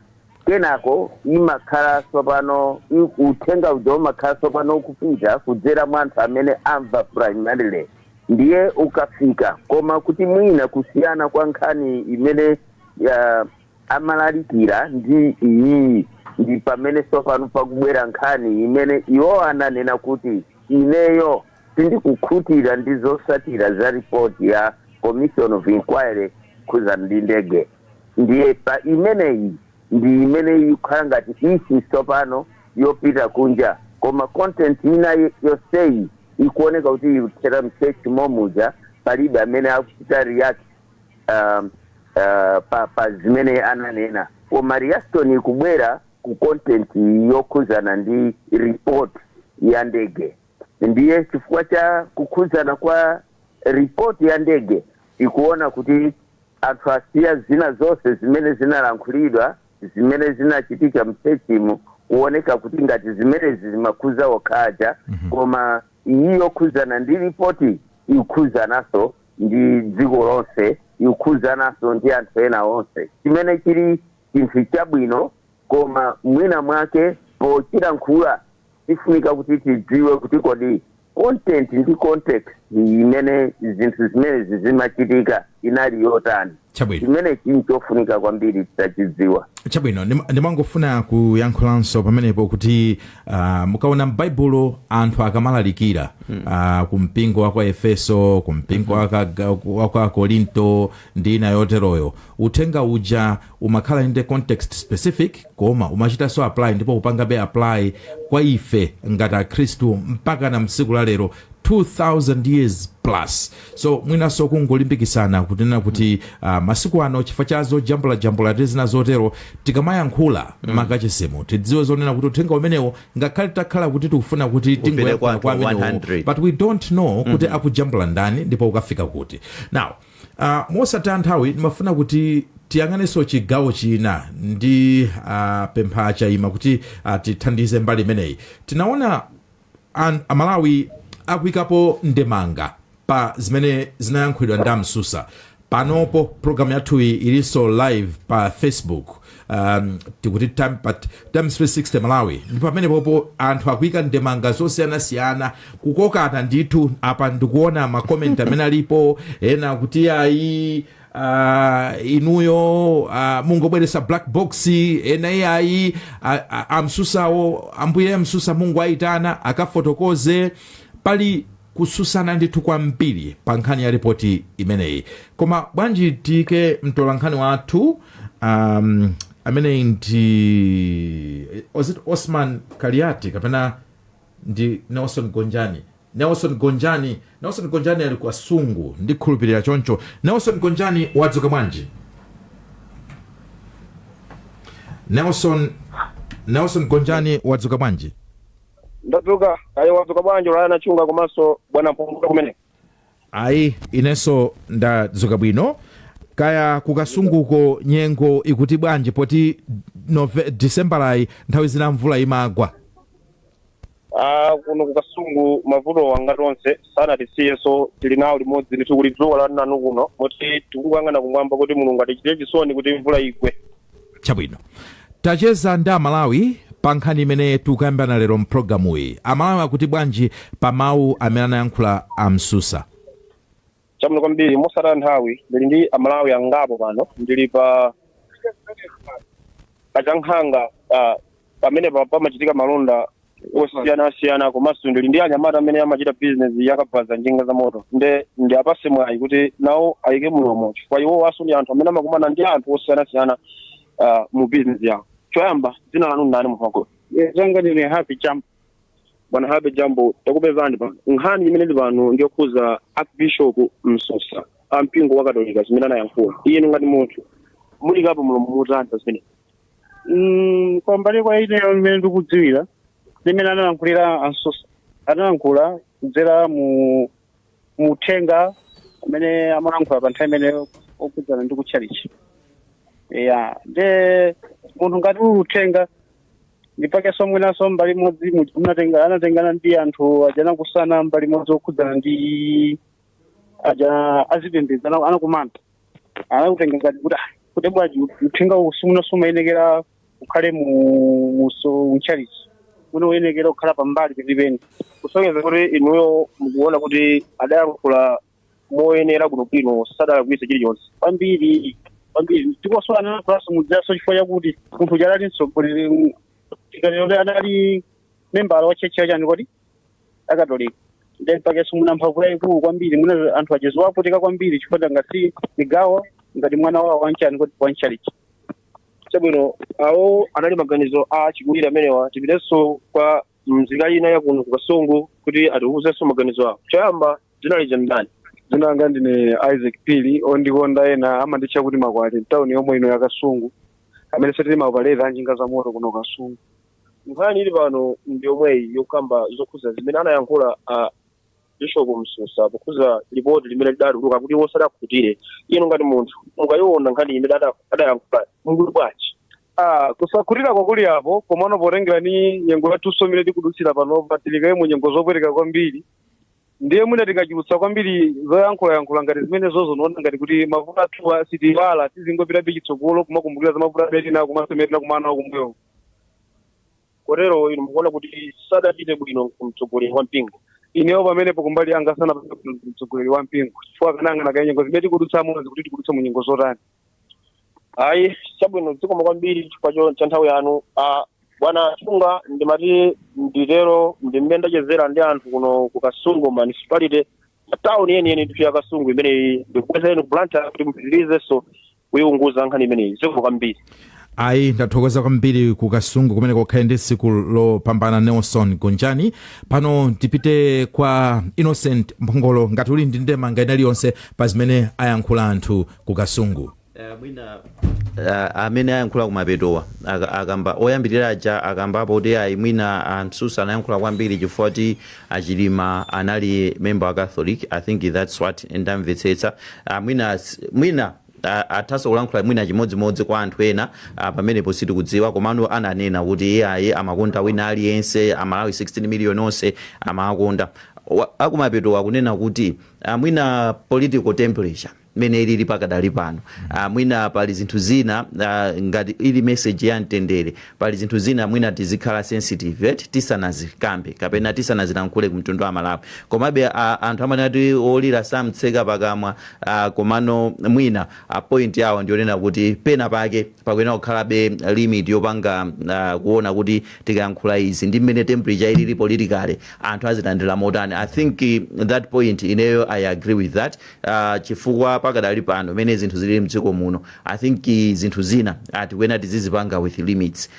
kenako imakhala tsopano uthenga uja umakhala tsopano ukupita kudzera mwa anthu amene amva primarily, ndiye ukafika. Koma kuti mwina kusiyana kwa nkhani imene ya amalalikira ndi iyi, ndi pamene tsopano pakubwera nkhani imene iwo ananena kuti ineyo sindikukhutira ndi zotsatira za report ya commission of inquiry khudzana ndi ndege. Ndiye pa imeneyi ndi imene ikukhala ngati issue tsopano yopita kunja, koma content ina yonseyi ikuoneka kuti ikuthera m'church momuja, palibe amene akuchita react pa zimene ananena, koma reaction ikubwera ku content yokhuzana ndi report ya ndege. Ndiye chifukwa cha kukhuzana kwa report ya ndege, ikuona kuti anthu asiya zina zonse zimene zinalankhulidwa, zimene zinachitika m'churchmu, kuoneka kuti ngati zimenezi zimakhuza okhaja, koma iyi yokhuzana ndi ripoti ikukhuzananso ndi dziko lonse, ikukhuzananso ndi anthu ena onse, chimene chili chinthu chabwino. Koma mwina mwake pochilankhula tifunika kuti tidziwe kuti kodi content ndi context imene zinthu zimenezi zimachitika inali yotani. Chimene chili chofunika kwambiri titachidziwa. Chabwino, ndimangofuna kuyankhulanso pamenepo kuti mukaona m'Baibulo anthu akamalalikira ku mpingo wa kwa Efeso, ku mpingo wa kwa Korinto ndi ina yoteroyo, uthenga uja umakhala ndi context specific, koma umachitanso apply ndipo upangabe apply kwa ife ngati Akhristu mpaka na msiku la lero, 2000 years plus. So mwinanso kungolimbikisana kunena kuti masiku ano, chifukwa cha zojambulajambula ndi zina zotero, tikamayankhula makachisimu tidziwe zonena kuti uthenga umenewo, ngakhale takhala kuti tikufuna kuti tingoyankhula kwa kwa amenewo, 100. but we don't know kuti akujambula ndani ndipo ukafika kuti. Now mosataya nthawi, ndimafuna kuti tiyang'anenso chigawo china ndi pempha Chaima kuti tithandize mbali imeneyi. Tinaona Amalawi akuyikapo ndemanga pa zimene zinayankhulidwa ndi Amsusa. Panopo program yathuyi ilinso live pa Facebook, tikuti pa Times 360 Malawi, ndipo pamenepopo anthu akuyika ndemanga zosiyanasiyana, kukokana ndithu. Apa ndikuona ma comment amene alipo. Ena kuti ayi, inuyo mungobweresa black box. Ena iyayi, amsusawo, ambuye amsusa Mungu ayitana akafotokoze. Pali kususana ndithu kwambiri pa nkhani ya ripoti imeneyi. Koma bwanji tiyike mtolankhani wathu, ameneyi ndi, was it Osman Kaliati kapena ndi Nelson Gonjani? Nelson Gonjani, Nelson Gonjani ali kwa Sungu, ndikhulupirira choncho. Nelson Gonjani, wadzuka bwanji? Nelson, Nelson Gonjani, wadzuka bwanji? Ndadzuka ayi. Wadzuka bwanji Ulaya Chunga komanso bwana Mpunguka kumene? Ayi, inenso ndadzuka bwino. Kaya kukasunguko nyengo ikuti bwanji, poti Decemberayi nthawi zina mvula imagwa? Ah, kuno kukasungu mavuto wanga tonse sanatisiyeso, tili nawo limodzi ndithu. Kuli dzuwa la nanu kuno, moti tikunguyang'ana kumwamba kuti Mulungu atichitire chisoni kuti mvula igwe. Chabwino, tacheza ndi Amalawi pa nkhani imene tikukambirana lero mpulogalamuyi. Amalawi akuti bwanji pa mawu amene anayankhula amsusa? Chabwino kwambiri. Mosataya nthawi, ndili ndi Amalawi angapo pano. Ndili pa Kachankhanga, pamene pamachitika malonda osiyanasiyana, komanso ndili ndi anyamata amene amachita business yakabaza njinga za moto. Nde ndi apase mwayi kuti nawo ayike mulomo, chifukwa iwo aso ndi anthu amene amakumana ndi anthu osiyanasiyana mu business yawo. Choyamba, dzina lanu ndani, munthu wako? Zanga ndine Happy Jambo. Bwana Happy Jambo, takupezani pano. Nkhani imene ili pano ndiyokhuza Archbishop Msusa ampingo wa Katolika, zimene anayankhula. Inu ngati munthu mulikapo mulomo mutani pa zimene? Kwambali kwa ineyo, imene ndikudziwira, limene analankhulira ansusa, analankhula kudzera mu muthenga umene amalankhula pa nthawi imeneyo okhudzana ndi kutchalichi ya. Nde munthu ngati uli uthenga, ndipakenso mwinanso mbali imodzi anatengana ndi anthu aja anakusana mbali imodzi okhudzana ndi aja azipembedzo, anakumana, anakutenga ngati kuti, ah, kuti bwanji uthenga uwu simuna sumayenekera ukhale mu mtchalichi muno, uyenekera kukhala pambali penipeni. Kusonyeza kuti inuyo mukuona kuti adayankhula moyenera bwinobwino, sadalakwitse chilichonse? Kwambiri, kwambiri. Ndiponso analankhulaso mudziranso chifukwa chakuti munthu uja adali mtsogoleri, tikanena kuti adali membala wa church yachani kodi, Akatolika. Then pakenso muna mphamvu yayikulu kwambiri, muna anthu achezo aputika kwambiri, chifukwa ngati migawo ngati mwana wawo wanchani kodi, wanchalichi. Chabwino, awo anali maganizo a chikulire amenewa. Tipitenso kwa mzika ina yakuno ku Kasungu kuti atiwuzenso maganizo awo. Choyamba, dzina lija ndani? Dzina langa ndine Isaac Pili, ondikonda ena amanditcha kuti Makwati, mtawuni yomwe ino ya Kasungu, amene tili ma operator anjinga za moto kuno Kasungu. Nkhani ili pano ndi yomweyi yokamba zokhuza zimene anayankhula a Bishop Msusa pokhuza lipoti limene lidatuluka kuti iwo sadakhutire. Inu ngati munthu mukayiona nkhani imene adayankhula, mukuti bwanji? Ah, kusakhutira kwakuli apo, komano potengera ni nyengo yathunso imene tikudutsira panopa, tilikaye mu nyengo zopweteka kwambiri. Ndiye mwina tikachulutsa kwambiri zoyankhulayankhula ngati zimene zozo, noona ngati kuti mavuto athuwa sitiwala, tizingopitabe chitsogolo kumakumbukira za mavuto amene tinawo komanso imene tinakumana nawo kumbuyo. Kotero inu mukuona kuti sadachite bwino mtsogoleri wa mpingo? Ineyo pamenepo kumbali yanga sanapite bwino mtsogoleri wa mpingo, chifukwa kanang'ana kaye nyengo zimene tikudutsamo kuti tikudutsa mu nyengo zotani. Ayi, chabwino, zikomo kwambiri chifukwa cha nthawi yanu. Ah, bwana Chunga, ndimati nditero ndimene ndachezera ndi anthu kuno ku Kasungu Municipality, town yeniyeni ndithu ya Kasungu imeneyi. Ndikubwezereni ku Blantyre kuti mupitirizenso kuyiunguza nkhani imeneyi. Zikomo kwambiri. Ayi, ndathokoza kwambiri ku Kasungu kumene kukhale ndi tsiku lopambana, Nelson Gonjani. Pano tipite kwa Innocent Mphongolo, ngati uli ndi ndemanga ina iliyonse pa zimene ayankhula anthu ku Kasungu. Mwina amene ayankhula kumapetowa akamba oyambirira aja akambapo kuti ayi, mwina amsusa anayankhula kwambiri chifukwa kuti Achilima anali member wa Catholic. I think that's what ndamvetsetsa. Mwina athanso kulankhula mwina chimodzimodzi kwa anthu ena, pamenepo sitikudziwa. Komano ananena kuti iye ayi, amakonda wina aliyense, Amalawi 16 million onse amakonda. Akumapetowa akunena kuti mwina political temperature Mmene ilili pakadali pano, mwina pali zinthu zina, ngati ili message ya mtendere, pali zinthu zina mwina tizikhala sensitive eti tisanazikambe kapena tisanazilankhule kumtundu wa Malawi. Komabe anthu amanena kuti olira samtseka pakamwa. Komano mwina point yawo ndionena kuti pena pake pakuyenera kukhalabe limit yopanga kuona kuti tikayankhula izi ndi mmene temperature ilili politically, anthu azilandira motani. I think that point ineyo I agree with that, chifukwa pakadali pano mmene zinthu zilili mdziko muno, I think zinthu zina tikuyenera tizizipanga with limits.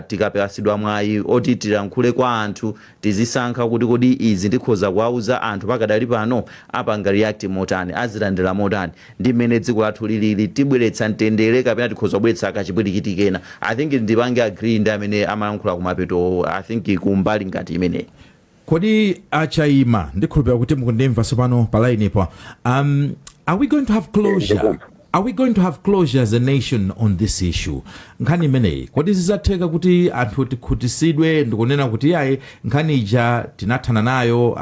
Tikapasidwa mwayi oti tilankhule kwa anthu, tizisankha kuti kodi izi ndikhoza kuwauza anthu pakadali pano, apanga react motani, azilandira motani, ndi mmene dziko lathu lilili, tibweretsa mtendere kapena tikhoza kubweretsa kachipwirikiti kena? I think ndipange agree ndi amene amalankhula kumapeto, I think kumbali ngati imeneyi. Kodi achaima, ndikhulupira kuti mukundimva tsopano pa line po, are we going to have closure? Ndikumva. Are we going to have closure as a nation on this issue, nkhani imeneyi? Kodi zizatheka kuti anthu tikhutisidwe ndikunena kuti yayi, nkhani ija tinathana nayo,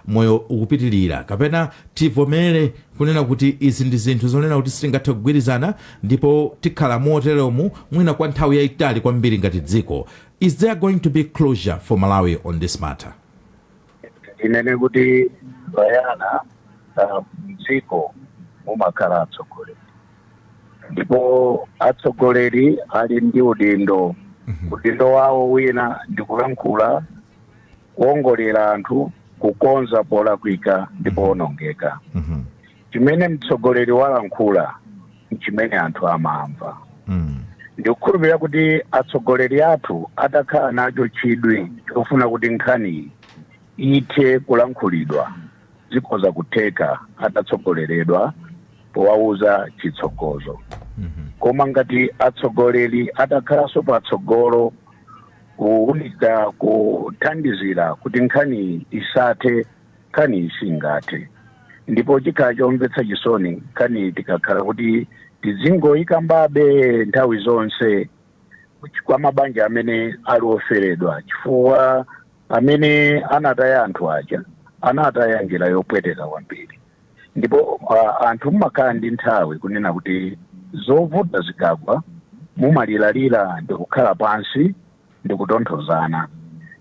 moyo ukupitilira, kapena tivomere kunena kuti izi ndi zinthu zonena kuti sitingathe kugwirizana ndipo tikhala moteromu mwina kwa nthawi yayitali kwambiri ngati dziko? Is there going to be closure for Malawi on this matter? Inene kuti bayana, mdziko mumakhala atsogoleri, ndipo atsogoleri ali ndi udindo. Udindo wawo wina ndi kulankhula, kuwongolera anthu, kukonza polakwika ndi powonongeka. Chimene mtsogoleri walankhula nchimene anthu amamva. Ndikukhulupirira kuti atsogoleri athu atakhala nacho chidwi chofuna kuti nkhani ithe kulankhulidwa, zikhoza kutheka atatsogoleredwa powauza chitsogozo. Koma ngati atsogoleri atakhalanso patsogolo kuwunika, kuthandizira kuti nkhani isathe, nkhani isingathe, ndipo chikhala chomvetsa chisoni nkhani tikakhala kuti tizingoyikambabe nthawi zonse kwa mabanja amene ali oferedwa, chifukwa amene anataya anthu aja anataya njira yopweteka kwambiri. Ndipo anthu mmakhala ndi nthawi kunena kuti zovuta zikagwa mumalilalira ndi kukhala pansi ndi kutonthozana,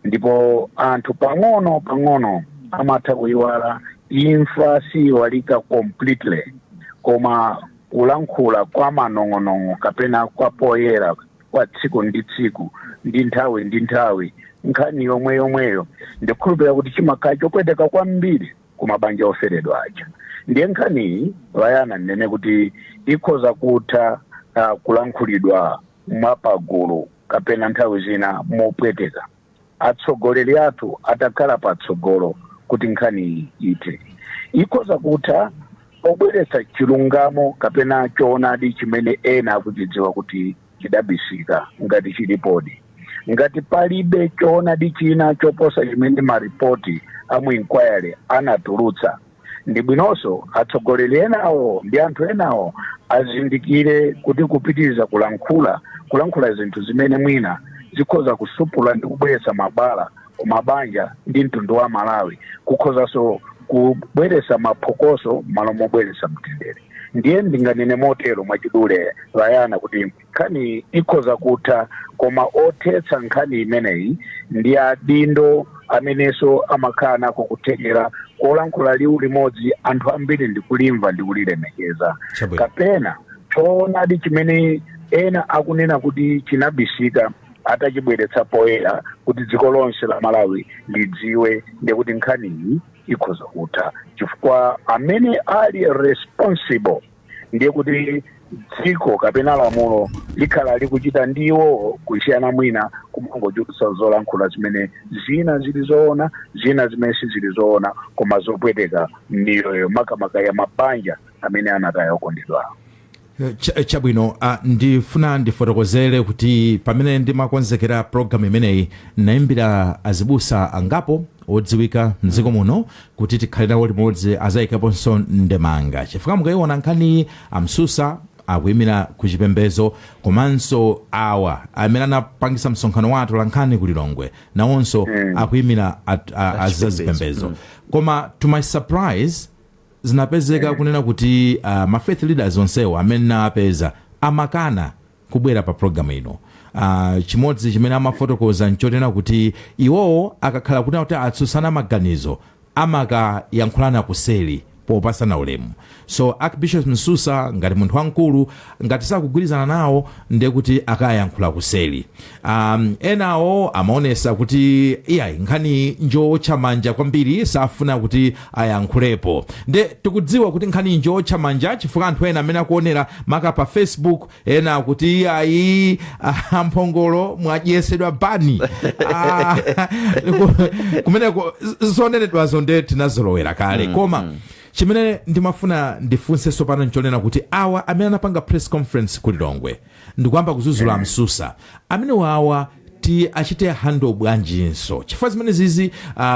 ndipo anthu pang'ono pang'ono amatha kuyiwala. Imfa siyiwalika completely, koma kulankhula kwa manong'onong'o kapena kwa poyera kwa tsiku ndi tsiku ndi nthawi ndi nthawi nkhani yomwe yomweyo, ndikukhulupirira kuti chimakhala chopweteka kwambiri ku mabanja oferedwa aja. Ndiye nkhaniyi vayana, ndinene kuti ikhoza kutha kulankhulidwa mwapagulu kapena nthawi zina mopweteka, atsogoleri athu atakhala patsogolo kuti nkhani ithe. Ikhoza kutha pobweretsa chilungamo kapena choonadi chimene ena akuchidziwa kuti chidabisika, ngati chilipodi. Ngati palibe choonadi china choposa chimene maripoti a mu inquiry anatulutsa, ndi bwinonso atsogoleri enawo ndi anthu enawo azindikire kuti kupitiriza kulankhula zinthu zimene mwina zikhoza kusupula ndi kubweretsa mabala kumabanja ndi mtundu wa Malawi, kukhozanso kubweretsa maphokoso malo mobweretsa mtendere. Ndiye ndinganene motero mwachidule vayana kuti nkhani ikhoza kutha, koma othetsa nkhani imeneyi ndi adindo amenenso amakhala nako kuthekera kolankhula liwu limodzi anthu ambiri ndikulimva ndi kulilemekeza, kapena choonadi chimene ena akunena kuti chinabisika atachibweretsa poyera kuti dziko lonse la Malawi lidziwe, ndikuti nkhaniyi ikhoza kutha, chifukwa amene ali responsible, ndiye kuti dziko kapena lamulo likhala likuchita ndiwo, kusiyana mwina kumangochulutsa zolankhula zimene zina zili zoona, zina zimene sizili zoona, koma zopweteka miyoyo, makamaka ya mabanja amene anataya okondedwa. Chabwino, ndifuna ndifotokozere kuti pamene ndimakonzekera program imeneyi, nayimbira azibusa angapo odziwika mdziko muno kuti tikhale nawo limodzi azayikaponso ndemanga, chifukwa mukayiona nkhani, amsusa akuyimira ku chipembedzo, komanso awa amene anapangisa msonkhano wathu la nkhani ku Lilongwe nawonso akuyimira azazipembedzo. Koma to my surprise Zinapezeka kunena kuti ma faith leaders onsewo amene napeza amakana kubwera pa program ino. Chimodzi chimene amafotokoza nchonena kuti iwowo akakhala kuti atsutsana maganizo, amakayankhulana kuseli popasana ulemu. So Archbishop Msusa, ngati munthu wamkulu, ngati sakugwirizana nawo, ndiye kuti akayankhula kuseli. Enawo amaonesa kuti iyayi, nkhani njotcha manja kwambiri, safuna kuti ayankhulepo. Nde tikudziwa kuti nkhani njotcha manja chifukwa anthu ena amene akuonera maka pa Facebook, ena akuti, "Iyayi, Mphongolo mwadyesedwa bani." Kumeneko zonenedwazo nde tinazolowera kale. Koma chimene ndimafuna ndifunse pano nchonena kuti awa amene anapanga press conference ku Lilongwe ndikuyamba kuzuzula Msusa, amene wawa ti achite handle bwanjinso? Chifukwa zimene zizi,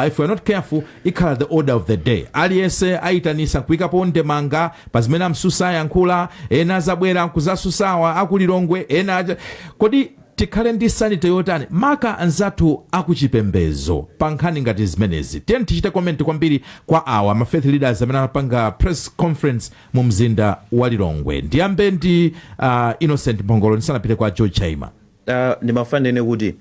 if we are not careful, ikhala the order of the day. Aliyense ayitanisa kuyikapo ndemanga pa zimene Amsusa ayankhula, ena azabwera nkuzasusawa akulilongwe, ena kodi tikhale ndi sanity yotani, maka anzathu akuchipembezo, pa nkhani ngati zimenezi? Tiyeni tichite comment kwambiri kwa awa ma faith leaders amene anapanga press conference mu mzinda wa Lilongwe. Ndiyambe ndi Innocent Mphongolo ndisanapite kwa George Chaima. Ndimafuna ndinene kuti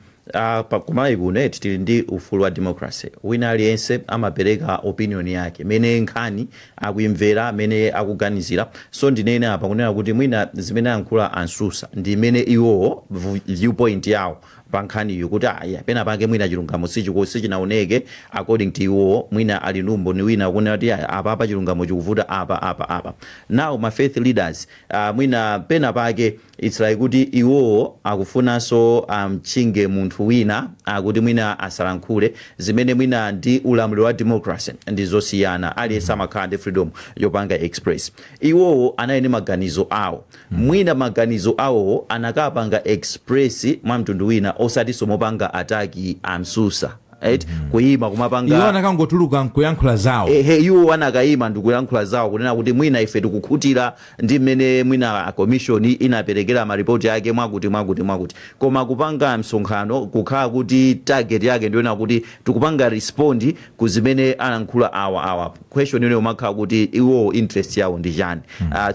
kumalawi kuno tili ndi ufulu wa democracy. Wina aliyense amapereka opinion yake mene nkhani akuimvera, mene akuganizira. So ndinene apa kunena kuti mwina zimene ayankhula Ansusa ndi imene iwowo viewpoint yawo pa nkhaniyo, kuti aya, pena pake mwina chilungamo sichinaoneke according to iwowo. Mwina ali numbo ni wina kunena kuti aya, apa apa chilungamo chikuvuta apa apa apa. Now ma faith leaders, mwina pena pake it's like kuti iwowo akufunanso amchinge munthu wina akuti mwina asalankhule zimene mwina ndi ulamuliro wa democracy ndi zosiyana. Aliyense amakhala ndi freedom yopanga express. Iwowo anali ndi maganizo awo. Mwina maganizo awowo anakapanga express mwa mtundu wina, osatinso mopanga attack Amsusa, right? Kuyima kumapanga Iwo anakangotuluka nkuyankhula zawo. Ehe, iwo anakayima ndikuyankhula zawo, kunena kuti mwina ife tikukhutira ndi mmene mwina commission inaperekera maripoti ake, mwakuti mwakuti mwakuti. Koma kupanga msonkhano kukhala kuti target yake ndiyona kuti tikupanga respond ku zimene alankhula awa awa, question ine umakhala kuti iwo interest yawo ndi chani?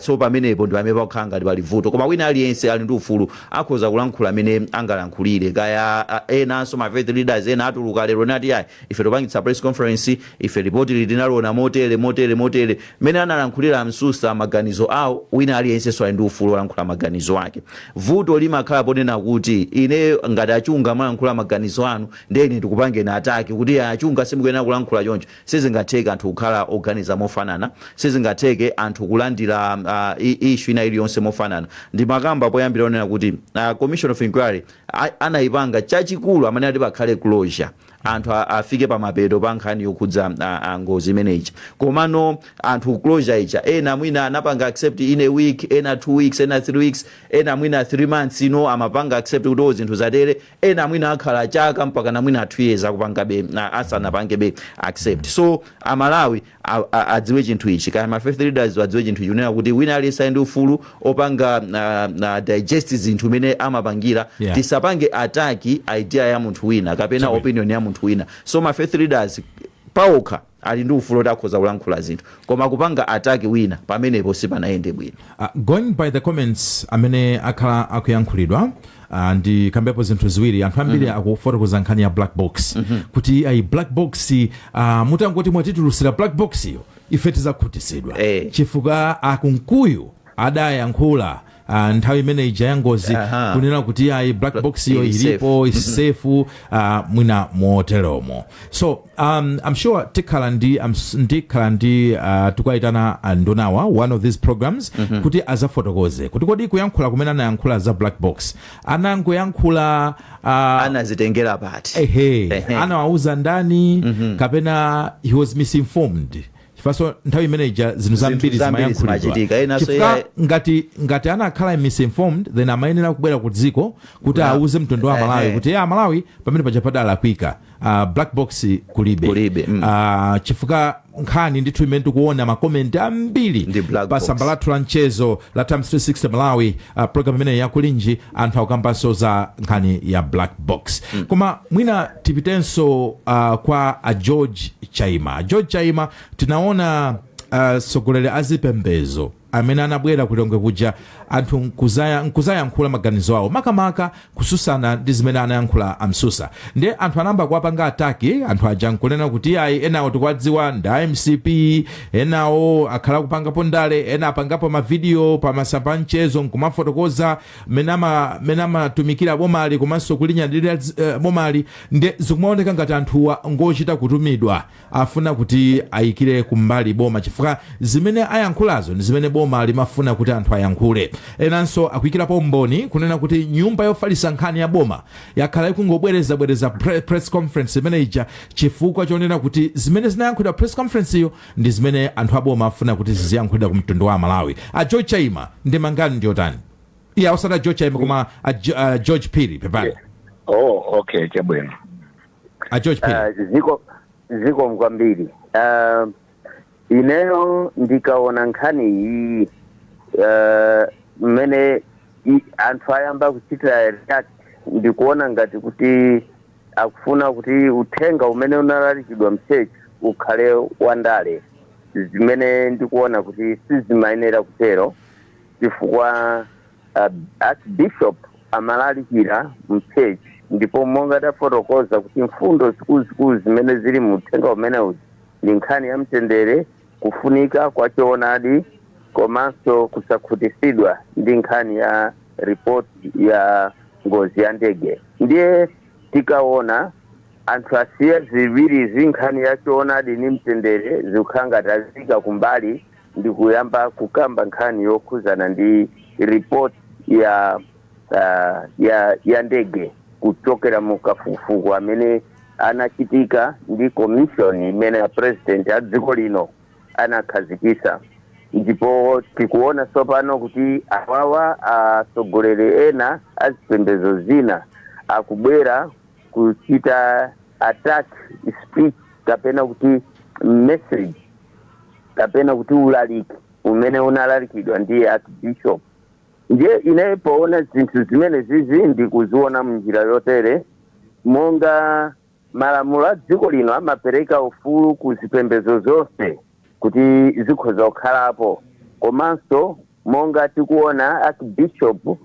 So pamenepo ndi pamene pakukhala ngati pali vuto. Koma wina aliyense ali ndi ufulu, akhoza kulankhula amene angalankhulire. Kaya enanso ma faith leaders ena atuluka lero nati, "Ayi, ife topangitsa press conference, ife ripoti ili tinaliona motere motere motere." Mmene analankhulira Msusa maganizo awo, wina aliyensenso ali ndi ufulu olankhula maganizo ake. Vuto limakhala ponena kuti ine ngati Achunga mwalankhula maganizo anu, ndeni ndikupangeni attack kuti Achunga simukuyenera kulankhula choncho. Sizingatheke anthu kukhala oganiza mofanana, sizingatheke anthu kulandira issue ina iliyonse mofanana. Ndimakamba poyambira onena kuti commission of inquiry anayipanga chachikulu amene ati pakhale closure, anthu afike pamapeto pa nkhani yokhudza ngozi imeneyi. Komano anthu closure ija, ena mwina anapanga accept in a week, ena 2 weeks, ena 3 weeks, ena mwina 3 months ino amapanga accept kuti o, zinthu zatere. Ena mwina akhala chaka mpaka na mwina 2 years akupangabe asanapangebe accept. So Amalawi adziwe chinthu ichi, kaya ma faith leaders adziwe chinthu ichi, kunena kuti wina aliyense ali ndi ufulu opanga digest zinthu imene amapangira. Tisapange attack idea ya munthu wina kapena opinion ya munthu wina. So ma faith leaders paokha ali ndi ufulu oti akhoza kulankhula zinthu, koma kupanga attack wina, pamenepo sipanayende bwino. Going by the comments amene akhala akuyankhulidwa, ndikambepo zinthu ziwiri. Anthu ambiri akufotokoza nkhani ya black box, kuti ayi, black box, mutangoti mwatitulusira black box iyo, ife tizakhutisidwa, chifukwa Akunkuyu adayankhula nthawi imene ija ya ngozi kunena kuti ayi, black box iyo ili safe. Ilipo, is safe, mwina moteromo. So I'm sure tikhala ndi ndikhala ndi tikayitana ndunawa one of these programs kuti azafotokoze kuti kodi kuyankhula kumene anayankhula za black box, anangoyankhula Anazitengera pati? Ehe. Ehe. Anawauza ndani, kapena he was misinformed? Chifukwa nthawi imeneja zinthu zambiri zambiri zimayankhulidwa. Zimachitika. Enanso Chifukwa ngati anakhala misinformed, then amayenera kubwera ku dziko kuti auze mtundu wa Malawi kuti ya Malawi, pamene paja padalakwika, black box kulibe. Kulibe. Chifukwa nkhani ndithu imene tikuona ma comment ambiri Ndi black pa box. tsamba lathu la mchezo la Times 360 Malawi, program imeneyi yakulinji, anthu akukambanso za nkhani ya black box. Koma mwina tipitenso kwa a George Chaima. George Chaima, tinaona Atsogoleri a zipembedzo amene anabwera ku Lilongwe kuja, anthu nkuzayankhula maganizo awo, makamaka kususana ndi zimene anayankhula amsusa. Ndiye anthu anayamba kuwapanga attack anthu aja, nkunena kuti ayi, enawo tikuwadziwa ndi a MCP, enawo akhala kupangapo ndale, ena apangapo mavidiyo pa masamba mchezo nkumafotokoza mmene amatumikira bomali komanso kulinyadilira bomali. Ndiye zikumaoneka ngati anthuwa ngochita kutumidwa, afuna kuti ayikire kumbali boma, chifukwa zimene ayankhulazo ndi zimene boma limafuna kuti anthu ayankhule. Enanso akuyikirapo mboni kunena kuti nyumba yofalitsa nkhani ya boma yakhala ikungobwerezabwereza press conference imene ija, chifukwa chonena kuti zimene zinayankhulidwa press conference iyo ndi zimene anthu aboma afuna kuti ziziyankhulidwa ku mtundu wa Malawi. A George Chaima, ndemangani ndiyotani? Iya, osati a George Chaima, koma a George Phiri, pepani. Oh, okay, chabwino. A George Phiri. Ziko kwambiri. Ineyo ndikaona nkhani iyi, mmene anthu ayamba kuchitira react, ndikuona ngati kuti akufuna kuti uthenga umene unalalikidwa m'church ukhale wandale, zimene ndikuona kuti sizimayenera kutero, chifukwa Archbishop amalalikira m'church, ndipo monga tafotokoza kuti mfundo zikuluzikulu zimene zili mu uthenga umenewu ndi nkhani ya mtendere, kufunika kwa choonadi, komanso kusakhutisidwa ndi nkhani ya ripoti ya ngozi ya ndege. Ndiye tikaona anthu asiya ziwirizi, nkhani ya choonadi ndi mtendere, zikukhala ngati azika kumbali ndi kuyamba kukamba nkhani yokhuzana ndi ripoti ya ndege kuchokera mu kafukufuku amene anachitika ndi commission imene a president a dziko lino anakhazikisa. Ndipo tikuona tsopano kuti awawa atsogoleri ena azipembedzo zina akubwera kuchita attack speech kapena kuti message kapena kuti ulaliki umene unalalikidwa ndi Archbishop. Ndiye ine poona zinthu zimene zizi, ndikuziona mnjira yotere: monga malamulo a dziko lino amapereka ufulu ku zipembedzo zonse kuti zikhoza kukhalapo, komanso monga tikuona Archbishop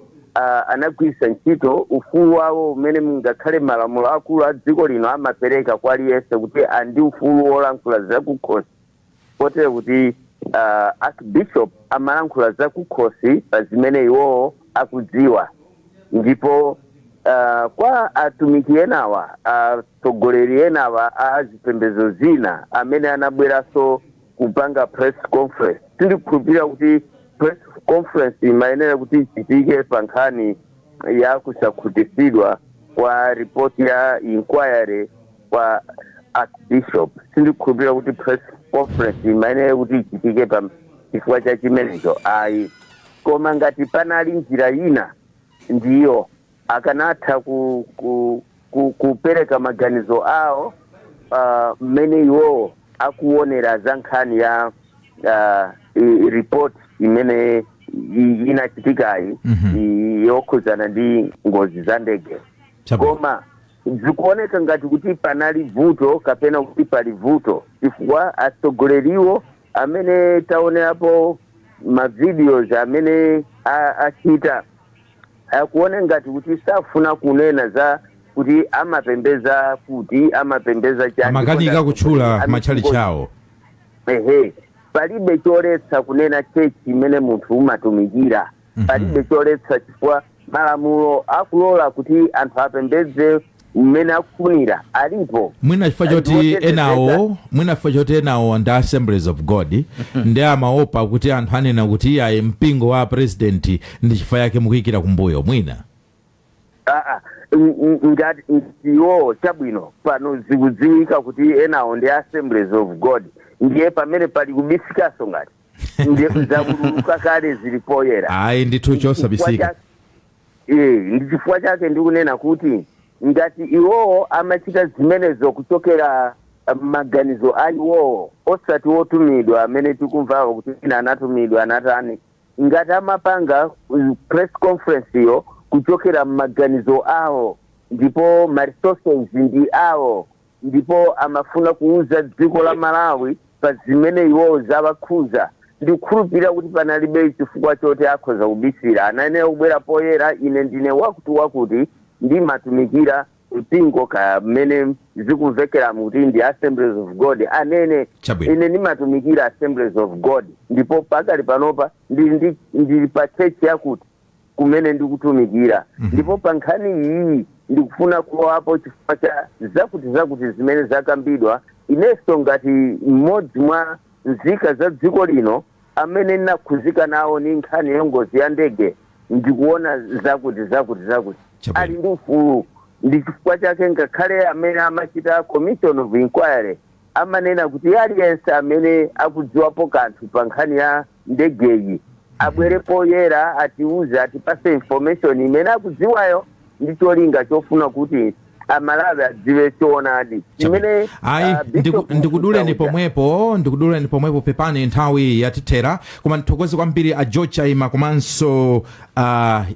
anagwiritsa ntchito ufulu wawo umene ngakhale malamulo akulu a dziko lino amapereka kwa aliyense kuti andi ufulu wolankhula zakukhosi, kotero kuti Archbishop amalankhula zakukhosi pa zimene iwowo akudziwa. Ndipo kwa atumiki enawa, atsogoleri enawa a zipembedzo zina amene anabweranso kupanga press conference, sindikukhulupirira kuti press conference imayenera kuti ichitike pa nkhani ya kusakhutisidwa kwa ripoti ya inquiry kwa Archbishop. Sindikukhulupirira kuti press conference imayenera kuti ichitike pa chifukwa cha chimenecho, ayi. Koma ngati panali njira ina, ndiyo akanatha kupereka maganizo awo mmene iwowo akuonera za nkhani ya report imene inachitikayi yokhuzana ndi ngozi za ndege. Koma zikuoneka ngati kuti panali vuto kapena kuti pali vuto, chifukwa atsogoleriwo amene taonerapo ma videos amene achita, akuone ngati kuti safuna kunena za kuti amapembeza, kuti amapembeza chani. Amakanika kutchula matchalitchi awo. Ehe, palibe choletsa kunena church imene munthu umatumikira. Palibe choletsa, chifukwa malamulo akulola kuti anthu apembedze mmene akufunira alipo. Mwina chifukwa choti Ndiwotetezeka. enawo, mwina chifukwa choti enawo ndi Assemblies of God, ndi amaopa kuti anthu anena kuti iyayi, mpingo wa president, ndi chifukwa yake mukuyikira kumbuyo mwina. Aa, ngati iwo, chabwino, pano zikudziwika kuti enawo ndi Assemblies of God, ndiye pamene pali kubisikaso ngati ndiye zaululuka kale, zili poyera. Ayi ndithu, chosabisika. Ndi chifukwa chake ndikunena kuti ngati iwowo amachita zimenezo kuchokera maganizo a iwowo, osati wotumidwa amene tikumvawo kuti ina anatumidwa anatani, ngati amapanga press conference iyo kuchokera m'maganizo awo, ndipo ma resources ndi awo, ndipo amafuna kuuza dziko la Malawi Pa zimene iwowo zawakhuza, ndikukhulupirira kuti panalibe chifukwa choti akhoza kubisira. Anayenera kubwera poyera: ine ndine wakuti wakuti, ndimatumikira mpingo, kamene zikumvekera kuti ndi Assemblies of God, anene, "Ine ndimatumikira Assemblies of God, ndipo pakali panopa ndili pa church yakuti kumene ndikutumikira, ndipo pa nkhani iyi ndikufuna kulowapo chifukwa cha zakuti zakuti zimene zakambidwa. Inenso ngati mmodzi mwa nzika za dziko lino amene ndinakhuzika nawo ni nkhani ya ngozi ya ndege, ndikuona zakuti zakuti zakuti." Ali ndi ufulu. Ndi chifukwa chake ngakhale amene amachita commission of inquiry amanena kuti aliyense amene akudziwapo kanthu pa nkhani ya ndegeyi abwere poyera, atiuze, atipase information imene akudziwayo, ndi cholinga chofuna kuti Amalawi adziwe choonadi chimene Ayi, Bishop ndikuduleni Msusa uja. pomwepo, ndikuduleni pomwepo, pepani, nthawi yatithera. Koma ndithokoze kwambiri a George Chaima komanso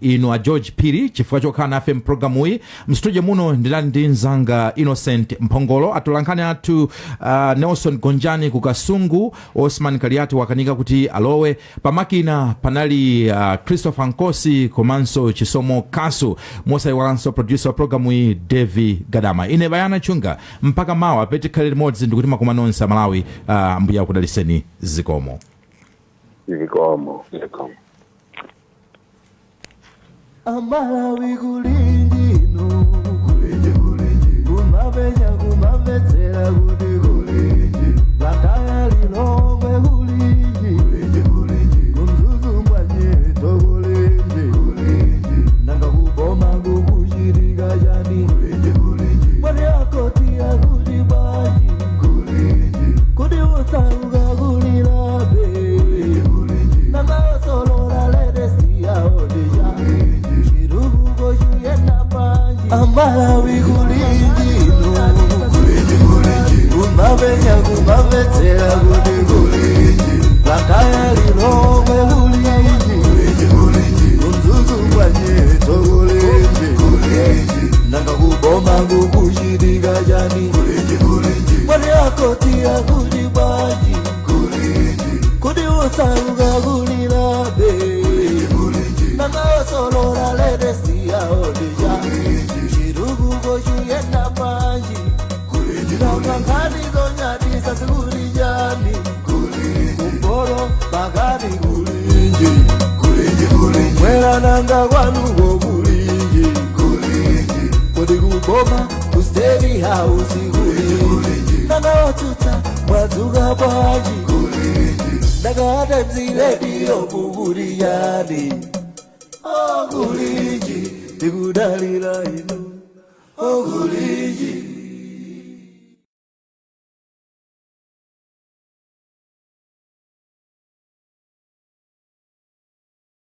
inu a George Phiri chifukwa chokhala nafe mpulogalamuyi. Mstudio muno ndinali ndi mzanga Innocent Mphongolo, atolankhani athu Nelson Gonjani ku Kasungu, Osman Kaliati wakanika kuti alowe pamakina, panali Christopher Nkosi komanso Chisomo Kasu, mosayiwalanso producer wa programu iyi Devi Gadama. Ine Bayana Chunga, mpaka mawa petikhale limodzi, ndikuti makoma nonse Amalawi, Ambuye akudaliseni. Zikomo. Zikomo. Zikomo. Amalawi kulinji inu, kulinji kulinji, kumapenya kumamvetsera kuti kulinji, Blantyre, Lilongwe kulinji, kulinji kulinji, kuMzuzu mwanyito kulinji, kulinji, nanga kuboma kukuchitika chani, kulinji kulinji, mwani akoti akuti bwanji, kulinji, kuti usauka kulilabe, kulinji kulinji, nanga osolola ledesi yaodija, chirukuko chuyenda panji. Amalawi kulinji inu, kulinji kulinji, kumapenya kumamvetsera kuti kulinji, Blantyre, Lilongwe kulinji, kulinji kulinji, kuMzuzu mwanyito kulinji, kulinji, nanga kuboma kukuchitika chani, kulinji kulinji, mwani akoti akuti bwanji, kulinji, kuti usauka kulilabe, kulinji kulinji, nanga osolola ledesi yaodija, chirukuko chuyenda panji, nanga nkhani zonyadisa sikuli chani, kumporo pakati kulinji, mwera nanga kwanuko kulinji, kuti kuboma ku State House kulinji, nanga otsutsa mwadzuka bwanji, nanga Times Radio kukuli yani? Okulinji, tikudalira inu, okulinji.